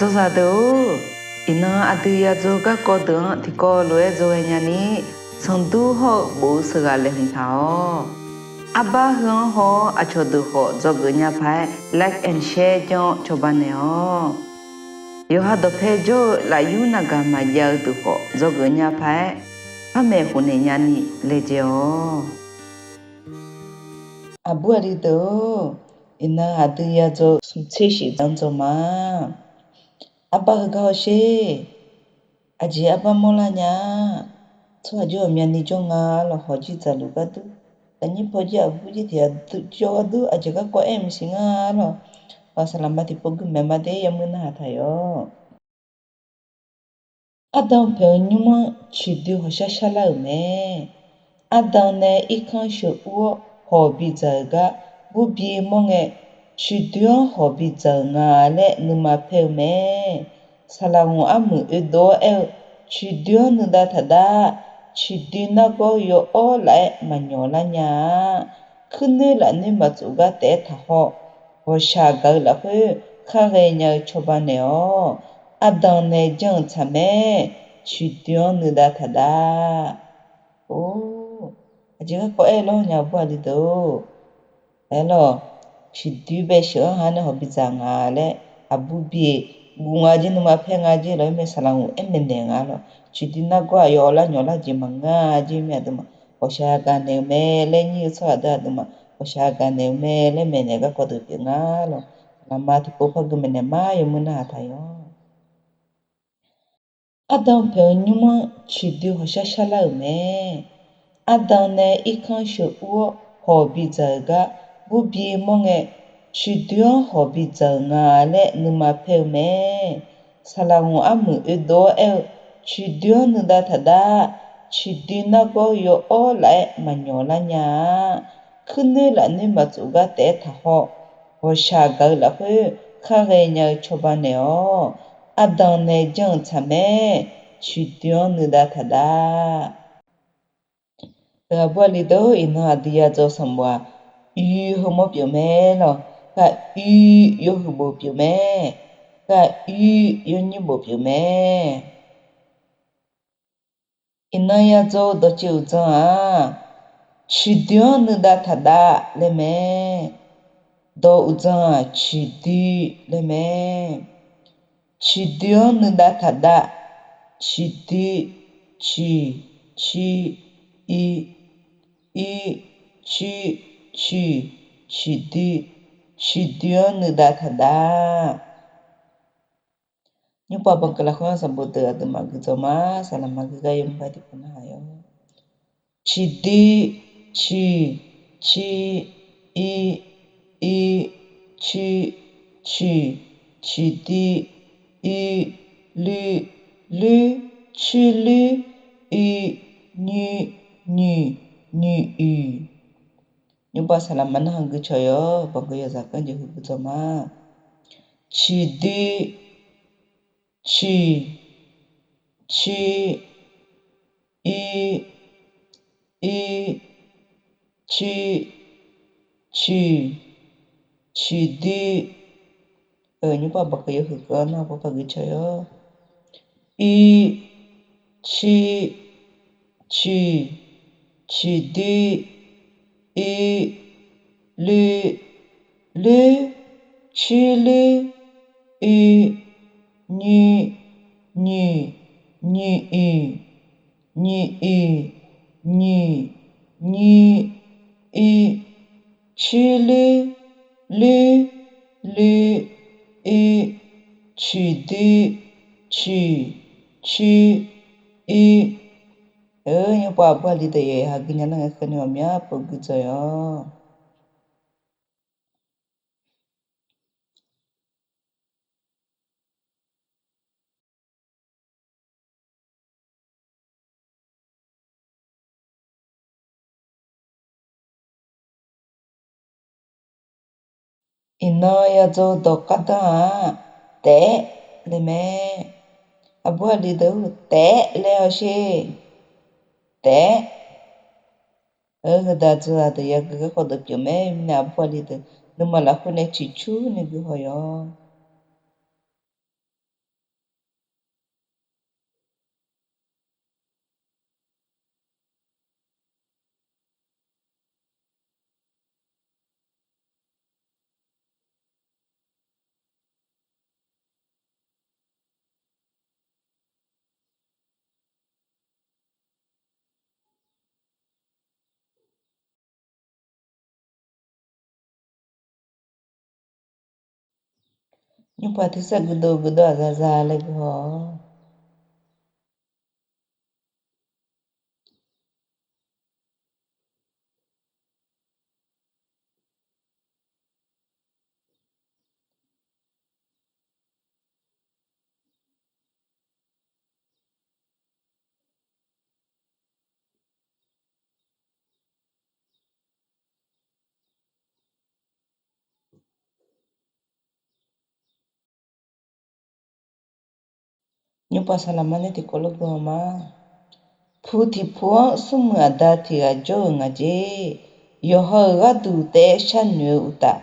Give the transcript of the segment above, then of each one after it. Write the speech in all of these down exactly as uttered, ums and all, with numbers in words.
Dzawzaq deuq-or, iqnan aqdui ya dzaw garkawv deuq-anr tiqkawv lof-aer dzaw ghaenya ni, sanqdur hawr-eu bof-eu sheuqghaq laeqhmq taq-awq. Arbar heu-anr haw-awr aqcawq deuq khawf dzawgeuf nya paq-aer like and share janr-awr cawba naeq-awq. Yawqha dawqpae jawr-eu lafyur navgaq maqjav-eu deuq khawf dzawgeuf nya paq-aer par maeqhu naeq nyani laejae-awq. Aqbur aqli deuq-or, iqnan aqdui ya dzaw smq tser shif dzanr dzaw ma. Arbar heugar hawsher. Aqjeq arbar mawrlar nya-a. Tsawrhaq jawr ghawqmyani jawr nga lawq, hawq jir dzaqluf gar dur. Aqnyir paw jir aqbur jir tiq ghaq jawr gar dur, aqjeq garkawv aer-eu maqsiq nga lawq. Ghaq saqlaqma tiqpov gui maeq ma de, yamuir narhaq taq yawq. Ardanq paeq-eu nymr-anr ciqdui hawqshar sharlar-euq mae. Ardanq nae irkanr sheuqur-awr hawq bidzaq-euq gar burbi mawr ngae, ciqdui-anr hawq bidzaq-euq nga laer nuima paer-eu mae. Saqlaq ghanq armuiq oedov-awr aer-eu, ciqdui-anr nuidav taqdav. Ciqdui nargawr yawawr laf-aer maqnyawq lar nya-a. Kuirnoer lafnoer maqtsof gar taef-aer taqhaw. Ghawqshaq gaq-eu lafkhoer kharghae nya-eu cawba naeq-awq. Ardanq nae janr-euq tsaq mae. Ciqdui-anr nuidav taqdav. Or, aqjeq garkawv aer lawr nya, aqbur aqli deuq-or. Aerlawq, ciqdui bae sheuq-anr ha nae hawq bidzaq nga laer, aqbur bi-eq guv nga jer, nuima paer nga jer lawq-aer mae, saqlaq ghanq aer maeqnaeq nga lawq. Ciqdui nargawr aqyawf awqlar nyawqlar jeq maqngeur-a jer mae, aqduimaf ghawqshaq gaq naeq-eu mae laer nyir-eu tsawrhaq deuq aqduimaf ghawqshaq gaq naeq-eu mae laer maeqnaeq garkawv deuq pyeuf nga lawq. Saqlaqma tiqpov par gui maeqnaeq ma, yamuir narhaq taq yawq. Ardanq paeq-eu nymr-anr ciqdui hawqshar sharlar-euq mae. Ardanq nae irkanr sheuqur-awr hawq bidzaq-euq gar burbi mawr ngae, ciqdui-anr hawq bidzaq-euq nga laer nuima paer-eu mae. Saqlaq ghanq armuiq oedov-awr aer-eu, ciqdui-anr nuidav taqdav. Ciqdui nargawr yawawr laf-aer maqnyawq lar nya-a. Kuirnoer lafnoer maqtsof gar taef-aer taqhaw. Ghawqshaq gaq-eu lafkhoer kharghae nya-eu cawba naeq-awq. Ardanq nae janr-euq tsaq mae. Ciqdui-anr nuidav taqdav. Aqbur aqli deuq-or, iqnan aqdui ya dzaw sanqbof-aq, oe heumawr pyeuf mae lawq. Khaoe, oe yawhuiq bof pyeuf mae. Khaoe, oe yawnyir bof pyeuf mae. Iqnan ya dzaw-eu dawqtsuif uqdzan-aq, ciqdui-anr nuidav taqdav laer mae. Dawq uqdzan-aq, ciqdui laer mae. Ciqdui-anr nuidav taqdav. Ciqdui, ciq, ciq, i, i, ciq, ciq, ciqdui, ciqdui-anr nuidav taqdav. Nymrpov banqkeuv lafkhoer-anr sanqbof deuq aqduimaf guidzaw ma. Saqlaqma guigar yawmuiq bar tiqpov narhaq yawq. Ciqdui, ciq, ciq, i, i, ciq, ciq, ciqdui, i, luir, luir, cirluir, uir, nyir, nyir, nyir uir. Nymrpov saqlaqma narhaq guicawq yawq. Banqkeuv yawzaq ganr jeqhu guidzaw ma. Ciqdui, ciq, ciq, i, i, ciq, ciq, ciqdui. Nymrpov banqkeuv yawhuiq keuv-anr narhaq pov par guicawq yawq. I, ciq, ciq, ciqdui, i, luir, luir, cirluir, uir, nyir, nyir, nyir uir, nyir uir, nyir, nyir, uir, cirluir, luir, luir, uir, ciqdui, ciq, ciq, uir. Nymrpov aqbur aqli deuq yawqha gui nya lar ngae keuvni ghawqmya pov guidzaw yawq. Iqnan ya dzaw dawq gardanr-aq, taef-aer laer mae. Aqbur aqli deuq-or, taef-aer laer hawsher. Taef-aer. Heudaq dzawzaq deuq yagui garkawv deuq pyeuf mae. Mirnae aqbur aqli deuq nuima lafkhoer nae ciqcurni guihaw yawq. Nymrpaq tersar guirdeuv guirdawv aqzaqza laer guihaw-awq. Nymrpaq saqlaqma nae tiqkawv lof guihaw ma. Pu tiqpu-anr smrmuiq aqda tiq ghaq jawr-euq nga jer. Yawqha-euq gharduq taef-aer sharnoeq-eu uqtaf,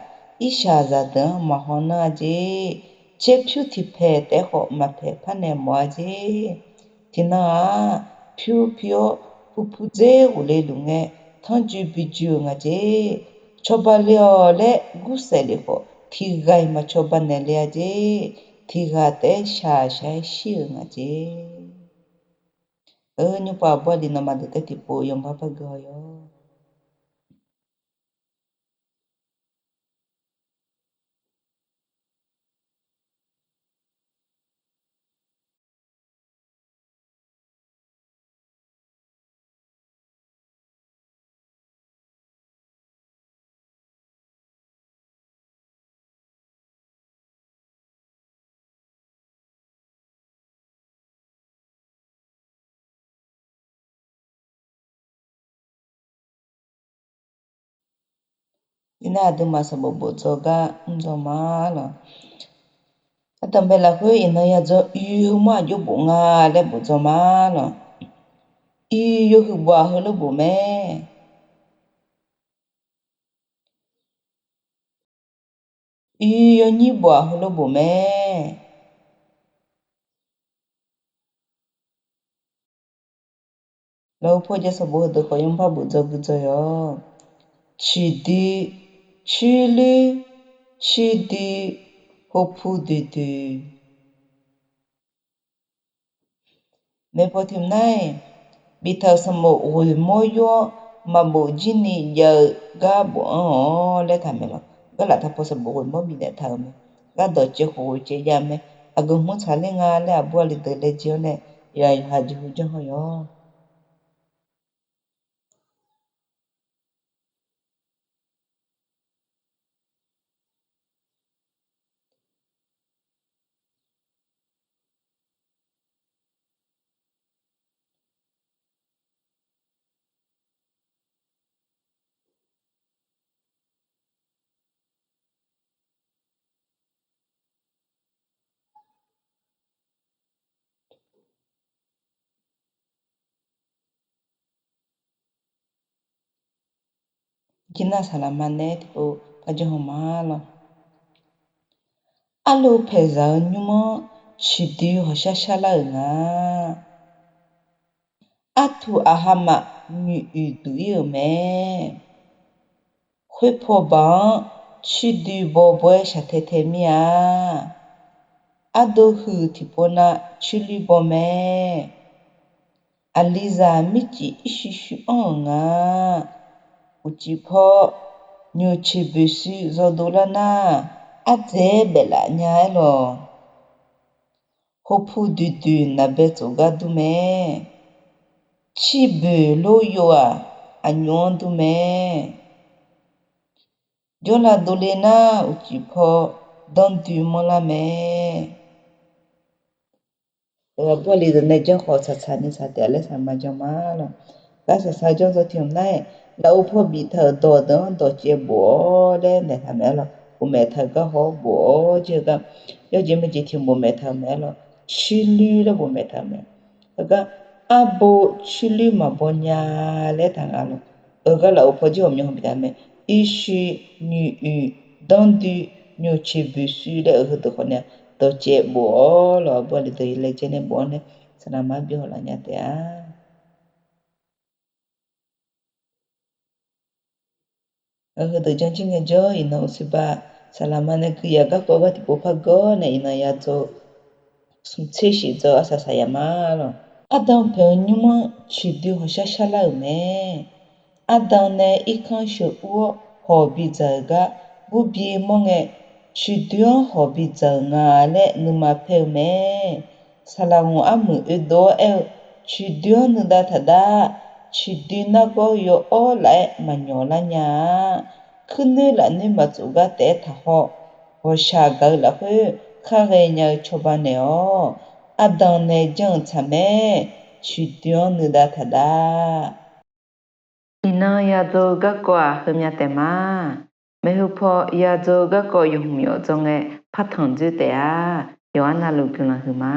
irshaq zaqdeuq-anr maqhaw nar-a jer. Caerpyur tiqpaeq taef-aer khawf maqpaeq parnaeq mawf-a jer. Tiqnan-aq, pyur pi-awr, pu pu dzer ghofle luf ngae, tanrjoe bijoe-euq nga jer. Cawba le-awq laer gursaef lef khawf, tiq ghaq-iq maqcawba naeq le-a jer. Tiq ghaq taef-aer shaq shaq-aer shir-euq nga jer. Nymrpaq aqbur aqli nawmaf deuq taef tiqpov yawqbar par guihaw-awq. Iqnan aqduimaf sanqbof bof dzaw gar mr dzaw ma lawq. Ardanqbae lafkhoer iqnan ya dzaw, oe heumawr aqjox bof nga laer bof dzaw ma lawq. Oe yawhuiq bof-aq heulof bof mae. Oe yawnyir bof-aq heulof bof mae. Lafov paw ja sanqbof heudeuq khawf yawbar bof dzaw gui dzaw-awq. Ciqdui, cirluir, cirdui, hopu duiduiq. Maeqpaw tiq nar-aq, biftaq-euq sanqbof ghoeqmawr yur-awr, maqbof jir ni jav-eu gar bof-anr-awq laer taq mae lawq. Garlaf taq paw sanqbof ghoeqmawr bifnaeq taq-euq mae. Gar dawqcaev khof ghoeqcaev jav mae. Aqgeu hmr tsaqler nga laer aqbur aqli deuq laejae-awr nae, yawqha yawqha jeqhu janr haw-awq. Jirnar saqlaqma nae tiqpov par janr haw ma lawq. Arlo paeqzaq-eu nymr-anr ciqdui hawqshar sharlar-euq nga. Artuq aqha maf nyoeq uiq duq ir-euq mae. Khoerpaw baq-anr cirdui baw baw-aer shaqtae tae mir-a. Ardov huiq tiqpov nav cirluir baw mae. Aqlizaq mircif irshuir shuir anr-euq nga. Uqcif paw nyoqceq boeqshuir zawdov lar nar, ardzaeq-aer baeflaf nya-aer lawq. Hopu duiduiq naqbae tsofgar dur mae. Cirboeq lor yov-aq, aqnyoq-anr dur mae. Jawrlav dovle nar, uqcif paw danrdui manrlar mae. Aqbur aqli deuq nae janr khawf, saqsaq ni saq taef laer saqma jan ma lawq. Gar saqsaq janr dzaw tiq hmq nar-aq, lafov paw biftaq-euq dawq deuq-anr dawqcaev bof-awr laer naeqtaq mae-a lawq. Bof maeqtaq-euq gar haw-awr bof-awr jir-eu gar, yawjeq maejeq tiq hmq bof maeqtaq-euq mae-a lawq. Cirluir laer bof maeqtaq-euq mae. Heugar arbo cirluir maqbaw nya laer taq nga lawq. Euq gar lafov paw jir hawq myanr haw biftaq mae. Irshuir, nyoeq uiq, danrdui, nyoqceq boeqshuir laer-euq heudeuq khawf nae dawqcaev bof-awr lawq. Aqbur aqli deuq laejae nae bof-awr nae, saqlaqma-anr bi hawlaf nya taef-a. Heudeuq janrjir ngaejawr, iqnan uqsiq ba saqlaqma nae guiqyaq garkawv gar tiqpov par gawr nae iqnan ya dzaw smq tser shif dzaw arsaq saq yaf ma lawq. Ardan paeq-eu nymr-anr ciqdui hawqshar sharlar-euq mae. Ardan nae irkanr sheuq ur-awr hawq bidzaq-euq gar, burbi mawr ngae, coeqdoe-anr hawq bidzaq-euq nga laer nuima paer-eu mae. Saqlaq ghanq armuiq oedov-awr aer-eu, Coeqdoe-anr nuidav taqdar. Coeqdoe nargawr yaw'awr laf-aer maqnyawq lar nya-a. Kuirnoer lafnoer maqtsof gar taef-aer taqhaw. Ghawqshaq gaq-eu lafkhoer khar ghaenya-eu cawba naeq-awq. Ardanq nae janr-euq tsaq mae. Coeqdoe-anr nuidav taqdar. Iqnan yadzaw-eu garkawv-aq heumya taef ma. Maeqhu paw yadzaw-eu garkawv yawhmq yawf dzawr ngae partanq dzoer taef-a. Yawqha navluf guiqlanq huiqma.